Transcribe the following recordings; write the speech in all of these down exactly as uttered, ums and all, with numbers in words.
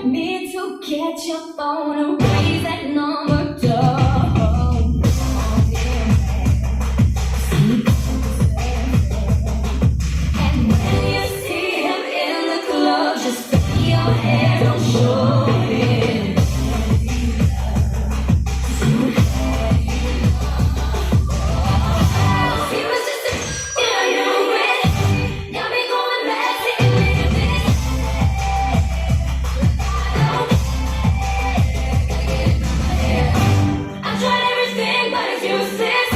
Need to catch up on a raise at number two. And when you see him in the club, just stay your head, don't show it. He was just a, you know, you win. Got me going mad, sitting in this. I tried everything, but it's useless.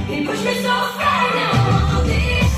He pushed me so far, now I'm on this.